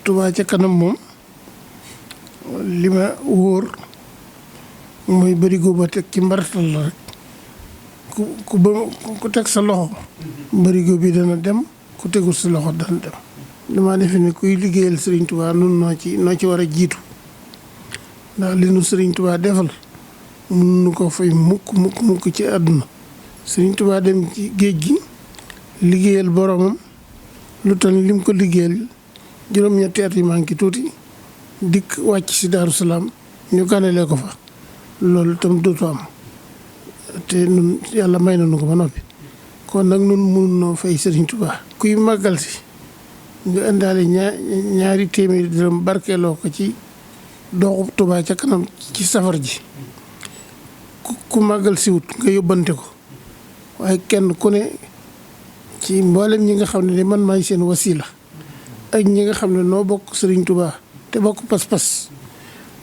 Touba ca kanam moom li ma wóor mooy bërigo ba teg ci mbartal la rek ku teg sa loxo bërigo bi dana dem ku tegul sa loxo dana dem. damaa defe ne kuy liggéeyal Serigne Touba nun noo ci war a jiitu ndax li nu Serigne Touba defal mun nu ko fay mukk ci àdduna. Serigne Touba dem ci géej gi liggéeyal boromam lu tal lim ko liggéeyal juróom-ñetti at yi manqué tuuti dikk wàcc si Daaru Salaam ñu ganalee ko fa loolu itam dootu am te nun yàlla may nañu ko ba noppi kon nag nun mun noo fay Serigne Touba. kuy màggal si nga indaale ñaari téeméeri dërëm barkeeloo ko ci doxu Touba ca kanam ci safar ji ku màggal si wut nga yóbbante ko waaye kenn ku ne ci mboolem ñi nga xam ne man maay seen wasila ak ñi nga xam ne noo bokk Serigne Touba te bokk pas-pas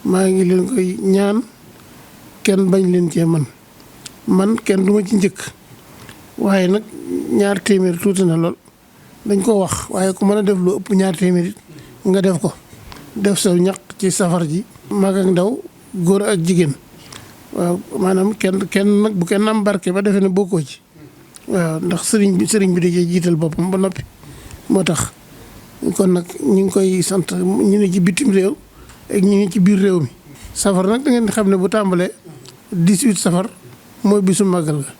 maa ngi leen koy ñaan kenn bañ leen cee man kenn du ma ci njëkk waaye nag ñaar téeméer tuuti na lool dañ ko wax waaye ku mën a def lu ëpp ñaar téeméer it nga def ko def sa ñaq ci safar ji mag ak ndaw góor ak jigéen waaw maanaam kenn nag bu kenn am barke ba defee ne bokkoo ci waaw ndax sëriñ bi da cee jiital boppam ba noppi moo tax kon nag ñu ngi koy sant ñu ne ci bitim réew ak ñu ne ci biir réew mi. safar nag da ngeen xam ne bu tàmbalee 18 safar mooy bisu màggal ga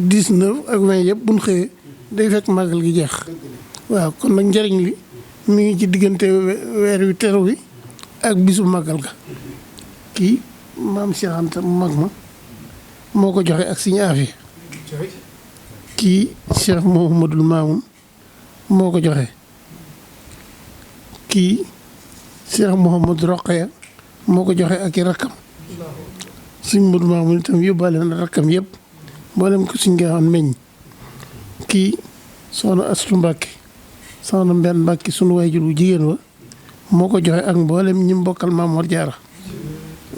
19 ak 20 yëpp bu ñu xëyee day fekk màggal gi jeex waaw kon nag njëriñ li mi ngi ci diggante weer wi teru wi ak bisu màggal ga. kii maam Cheikh Anta mu mag ma moo ko joxe ak Sëriñ Aafiya kii Cheikh Mouhamadoul Mamoun moo ko joxe kii Cheikh Mouhamadou Rokhaya moo ko joxe ak i rakkam Sëriñ Modou Mamoun itam yóbbaale na rakkam yëpp mboolem ko suñ nga xam meññ kii soxna Astu Mbàkke soxna Mbenn Mbàkke sunu waajur bu jigéen wa moo ko joxe ak mboolem ñi mbokkal Maam Mor Jaara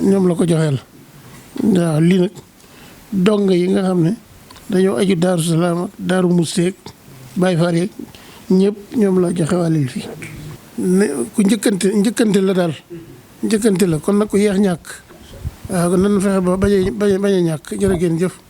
ñoom la ko joxeel. waaw lii nag donga yi nga xam ne dañoo aju Daaru Salaam ak Daaru Musteek Baay Faal yeeg ñëpp ñoom la joxe wàllil fii ne ku njëkkante la daal njëkkante la kon nag ku yeex ñàkk waaw nan fexe ba bañ a ñàkk jërë ngeen jëf.